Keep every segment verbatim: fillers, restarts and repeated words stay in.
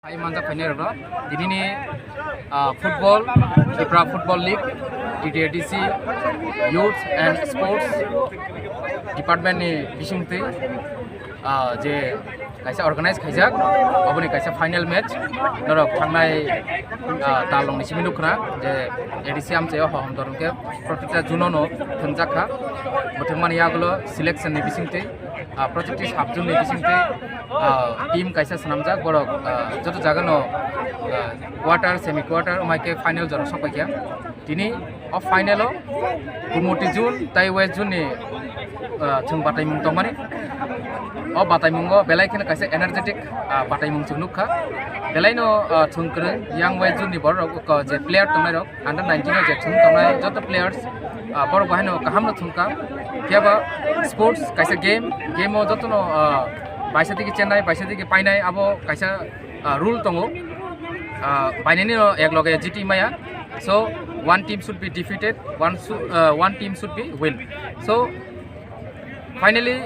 Hai manjak phainai rokno, tinini, ah, football, Tripura Football League, T T A D C, Youth and Sports Department ni bisingtwi, ah, je kaisa organize khaijak, oboni kaisa final match, norok thangnai, ah, talrokni simi nukha je A D C amchaio hohom dorong khe protita juno no thwngjak kha, bo thwngmani yagulo selection ni bisingtwi, ah, protiti sub zone ni bisingtwi, ah, team kaisa swnamjak, borok, ah, joto jagano, ah, quarter, semi quarter, omai khe final jora sokpaikha. Tini o final o Gumoti zone tai West zone ni, ah, chwng bataimung tongmani. O bataimungo belai kheno kaisa energetic, ah, bataimung chwng nukha. Belaino, ah, chwng kwrwng yang West zone ni borok, je player tongnairok, under nineteen o je thwng tongnai joto players, ah, borok bo haino kaham no thwngkha. Phiya ba sports kaisa game, game o jotono, ah, baisa digi chennai, baisa digi painai, abo kaisa, ah, rule tongo. Ah, bainani no ek loge jiti maya. So, one team should be defeated, one su-, ah, one team should be win. So, finally,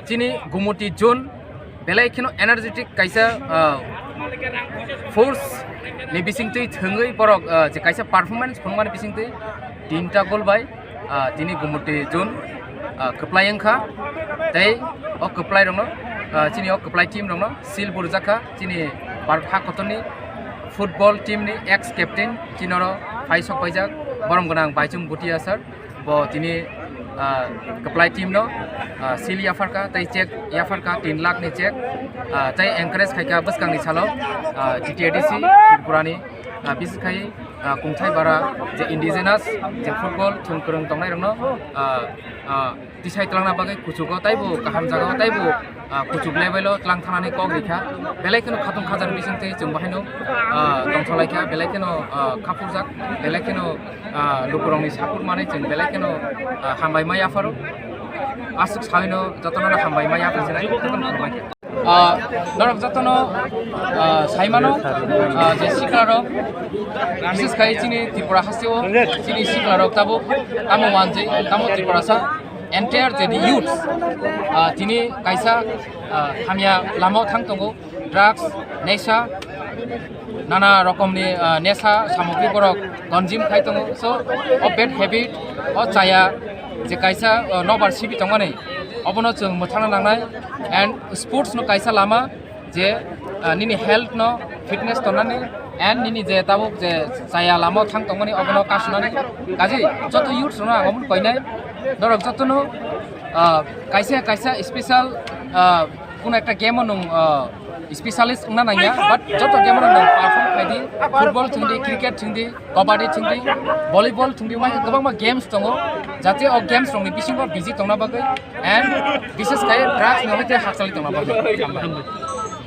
chini Gumoti zone belai kheno energetic kaisa, ah, force ni bisingtwi thwngwi borok, ah, je kaisa performance phunukmani bisingtwi tinta goal bai, ah, tini Gumoti zone, ah, kwplai wngkha. Tei o kwplai rokno, ah, chini o kwplai team rokno seal burjak kha chini Bharat ha kotorni football team ni ex captain chinoro phai sok paijak borom gwnang Baichung Bhutia sir. Bo tini, ah, kwplai team no, ah, seal yapharkha tei check yapharkha tin lakh ni check, ah, tei encourage khaikha bwskangni salo, ah, T T A D C Tripura ni, ah, bises khai, ah, kungthai bara je indigenous je football thwng kwrwng tongnai rokno, ah, ah, tisai twlangna bagwi kuchugo taibo kaham jagao taibo, ah, kuchuk level o twlang thanani kok rikha. Belai kheno khatung khajar bisingtwi chwng bahaino, ah, tongtholaikha, belai kheno, ah, khapurjak, belai kheno, ah, lukurokni support manwi chwng belai kheno, ah, hambai ma yapharo. Aswk sawino jotono hambai ma yaphar sinai, jotono hambai khe. Ah, norok jotono, ah, saimano, ah, je siklarok, bises khai chini Tripura hasteo, chini siklarok tabuk tamo wanjwi, tamo Tripurasa, entire je youths, ah, tini kaisa, ah, hamya lamao thang tongo, drugs, nesa, nana rokomni, ah, nesa samogri borok consume khai tongo. So, o bad habit, o chaya je kaisa, ah, nobar sibi tongmani, obono chwng mwthangna nangnai, and sports no kaisa lama je, ah, nini health no fitness tongnani and nini je tabuk je chaya lama thang tongmani obono kasunani. Kaje joto youths rokno ang omono koinai, norok jotono, ah, kaisa kaisa special, ah, kuno ekta game o nwng, ah, specialist wngna nangya, but joto game o nwng perform khaidi, football thwngdi, cricket thwngdi, kabaddi thwngdi, volleyball thwngdi, mai kwbangma games tongo, jate o games rokni bisingo busy tongna bagwi and bises khai drugs ni hoite hakchali tongna bagwi.